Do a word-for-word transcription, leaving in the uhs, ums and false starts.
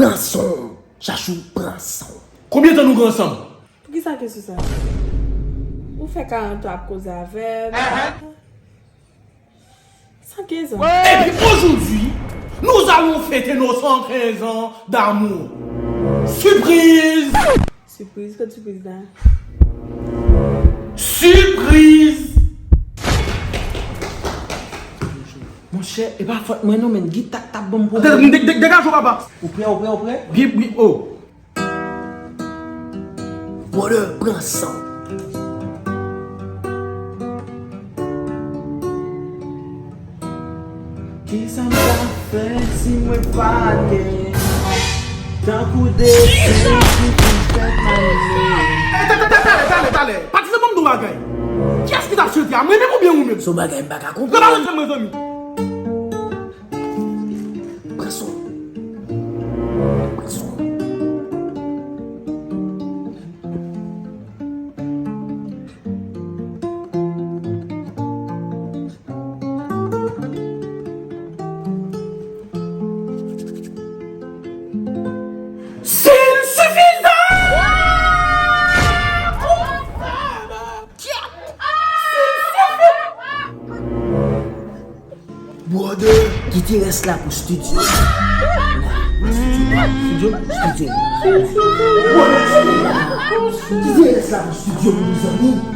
Pran san w, Chachou, pran san w. Konbyen tan nou gen ansanm? Poukisa kesyon sa? Ou fè karant an ap koze avè m. San kenz an. Et puis aujourd'hui, nous allons fêter nos cent quinze ans d'amour. Surprise! Sipriz, kot sipriz la? Sipriz! Monchè, e pa fòt mwen non, men gita k t ap ban m pwoblèm. Degaje w, papa! Ou prè, ou prè, ou prè? Byen, byen, oh! Brother, pran san w. Kisa m ta fè si mwen pa t genyen tankou de fi ki fin fèt malere? Talè, talè, talè, talè. Patizan, ban m di w bagay. Kiyès ki t ap chante a? Mwen menm oubyen ou menm? Se yon bagay m pa ka konprann. Gade sa mezanmi. Pran son. Pran son. Sin sifizan! Brother, kite rès la pou studio. Studio, studio. Brother, kite rès la pou studio pou mezanmi.